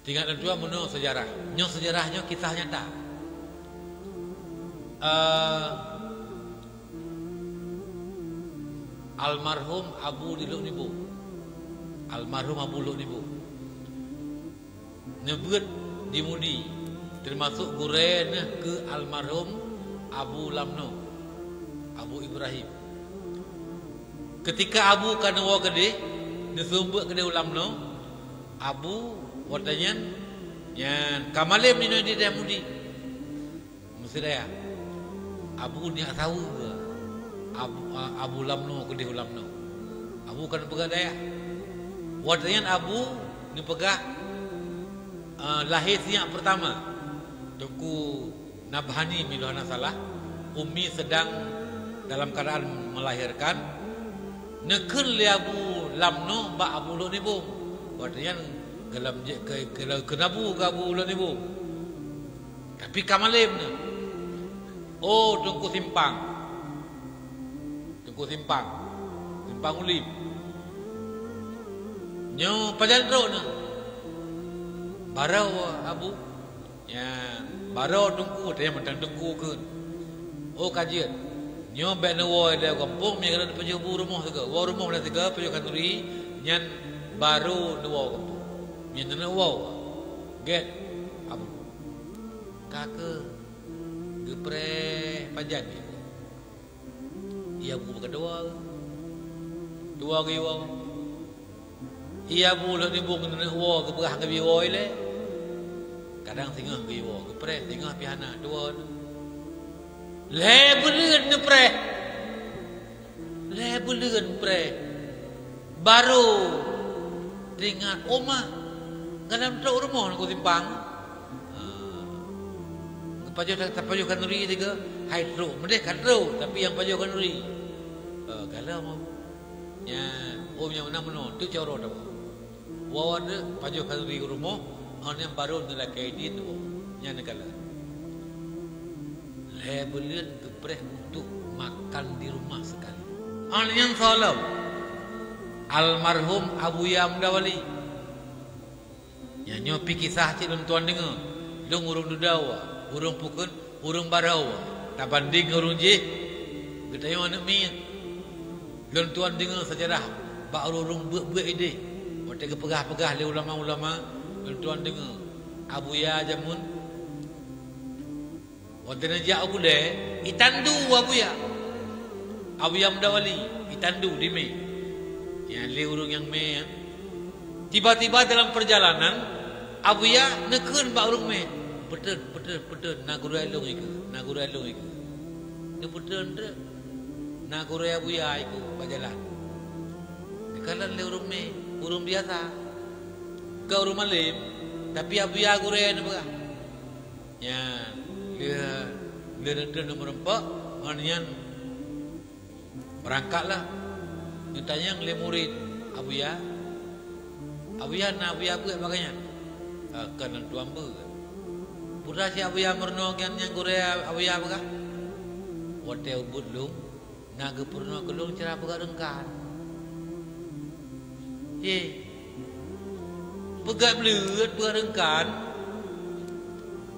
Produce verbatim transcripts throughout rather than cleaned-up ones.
Teuingat lôn tuan meunoe seujarah. Nyoe seujarah nyoe kisah nyata. Eh, almarhum Abu di Lhokseumawe. Almarhum Abu Lhokseumawe. Neubeuet di Mudi, teumasok gurée neuh keu almarhum Abu Lamno, Abu Ibrahim. Keutika Abu ka neuwoe keudeh, neuseumeubeuet keudeh u Lamno, Abu watée nyan, nyan ka malem di Mudi. Meusidaya, Abu nyak saweue Abu, a, Abu Lamno keudeh u Lamno. Abu ka neupeugah dayah. Watée nyan Abu neupeugah, a, lahé sinyak peurtama, Teungku Nabhani, meunyoe hana salah, Umi sedang dalam keadaan melahirkan, neukheun lé Abu Lamno bak Abu Lhokseumawe. Watée nyan keulam jeuet keu, keu, keu Abu, keu Abu Lhokseumawe. Tapi ka malem nyoe. Oh, Teungku Simpang. Teungku Simpang. Simpang Ulim. Nyoe pajan droeneuh. Baroe Abu. Ya, baroe Teungku, teuh mantong Teungku kheun. Oh, ka jeuet. Nyoe bék neuwoe lé gampông, meunyoe ka neupajoh bu rumoh sigoe. Woe rumoh lé sigoe, pajoh khanuri, nyan baroe neuwoe gampông. Meunyoe neuwoe, gét Abu. Ka keuh geupreh pajan iwoe. Iya bu bak dua. Dua geuwoe. Iya bu lheueh nibong neuneuk woe geupeugah geubi woe ilée. Kadang singoh geuwoe, geupreh singoh pih hana dua. Lhée buleuen neupreh. Lhée buleuen preh, baroe teuingat, "Oma, galom trok rumoh nangku simpang." Ah, geupajoh, tapajoh khanuri sigoe, hai trok, meudeh ka trok, tapi nyang pajoh khanuri. Ah, galom. Nyan, oh, nyang meunan meunoe, tu cara tawoe. Woe deuek pajoh khanuri u rumoh, 'oh nyan baroe neulakée idin woe. Nyan neukalon. Lhée buleuen geupreh untuk makan di rumah sekali. 'Oh nyan soe lom? Almarhum Abuya Muda Wali. Nyan nyoe pih kisah cit lôn tuan deungoe. Lôn ureuëng dudoe, ureuëng pukon, ureuëng baroe, tabandeng ngon ureuëng jih, geutanyoe aneuëk miet. Lôn tuan deungoe seujarah bak ureuëng-ureuëng beuet-beuet ideh, watée geupeugah-peugah lé ulama-ulama, lôn tuan deungoe Abuya jameun. Watée neujak u Gudée, itandu Abuya. Abuya Muda Wali, itandu di mé. Nyan lé ureuëng nyang mé nyan. Tiba-tiba dalam perjalanan, Abuya neukheun bak ureuëng mé, "Peuteun, peuteun, peuteun, na gurée lôn ikeue, na gurée lôn ikeue." Neupeuteun treuk, na gurée Abuya ikeue bak jalan. Neukalon lé ureuëng mé, ureuëng biasa. Ka ureuëng malem, tapi Abuya gurée neupeugah. Nyan, lheueh, lheueh neutreun meurumpok, ngon nyan Beurangkatlah, neutanyong lé murit Abuya, "Abuya, na Abuya beuet bak gobnyan?" "Ah, kon lôn tuan beuet." "Peue teuma si Abuya meurunoe ngon nyang gurée Abuya peugah?" "Watée ubit lôn, na geupeurunoe keu lôn cara peugah reungkan." Yeh, peugah bleuet peugah reungkan.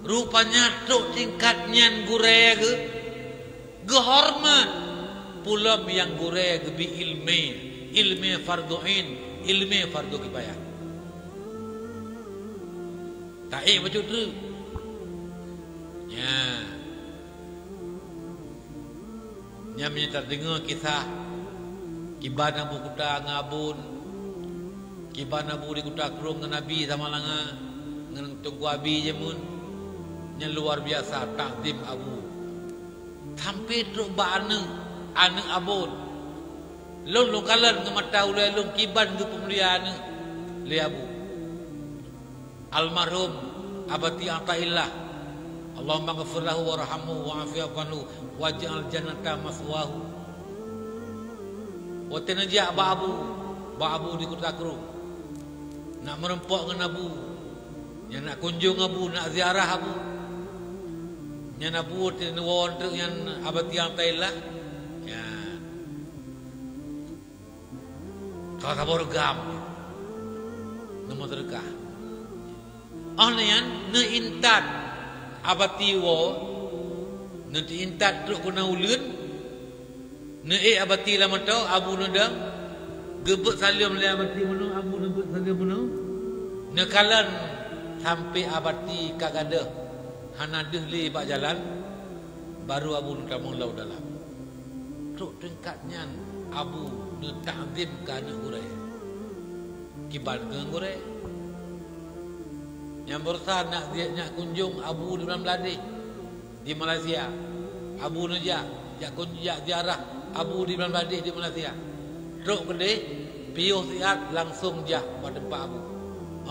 Rupanya trok tingkat nyan gurée geuh. Geuhoreumat, peue lom nyang gurée geubri iéleumé, iéleumé fardhu ain, iéleumé fardhu kifayah. Taék bacut treuk. Nya. Nyan meunyoe tadeungoe kisah kiban Abu Kuta ngon Abon, kiban Abu di Kuta Krueng ngon Abi Samalanga, ngon Teungku Abi jameun, nyan luar biasa takzim Abu. Sampoe trok bak aneuk, aneuk Abon. Lôn lôn kalon ngon mata ulée lôn kiban geupeumulia aneuk lé Abu. Almarhum Abati Ataillah. Allahumma ghfir lahu warhamhu wa'afi'fu anhu waj'al jannata maswahu. Watée neujak bak Abu, bak Abu di Kuta Krueng. Nak meurumpok ngon Abu. Nyan nak kunjong Abu, nak ziarah Abu. Nyan Abu watée neuwoe treuk nyan Abati Ataillah. Nyan. Ka saboh reugam. Neumeuseudeukah. Oh nyan neuintat abati woe, neuintat trok keunan uleuen, neuék abati lam mata, abu neudong, geubeuet saleuem lé abati meunoe, abu neubeuet saleuem meunoe, neukalon sampoe abati ka gadôh hana deuh lé bak jalan, baru abu neutamong lam dalam. Trok tingkat nyan abu neutakzim keu aneuk gurée. Kiban keu gurée. Nyang baroesa nak zi-, nak kunjong abu di Blang Bladeh di Malaysia. Abu neujak, jak kun-, jak ziarah abu di Blang Bladeh di Malaysia. Trok keudeh, piôh siat langsong jak bak teumpat abu.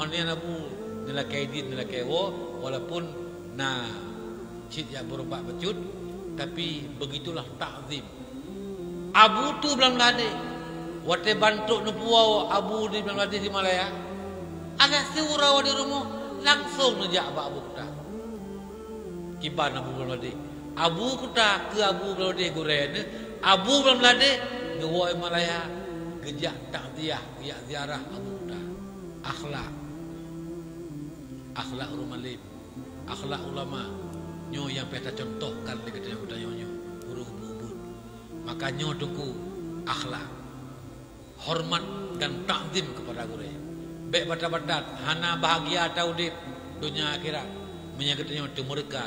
Oh nyan abu neulakée idin, neulakée woe, walaupun na cit jak beurubah bacut, tapi begitulah takzim. Abu tu Blang Bladeh. Watée bantrok neupuwoe abu di Blang Bladeh di Malaya, alah siuroe di rumoh langsong neujak bak abu kuta. Kiban abu Blang Bladeh. Abu kuta keu abu Blang Bladeh gurée neuh, abu Blang Bladeh geuwoe Malaya geujak takziah, geujak ziarah abu kuta. Akhlak. Akhlak ureuëng malem. Akhlak ulama, nyoe nyang payah tacontohkan lé geutanyoe, geutanyoe nyoe, ureuëng ubit-ubit. Maka nyoe teungku akhlak, hormat dan takzim keupada gurée. Bék batat-batat, hana bahagia ata udeb donya akhirat meunyo geutanyoe teumeureuka.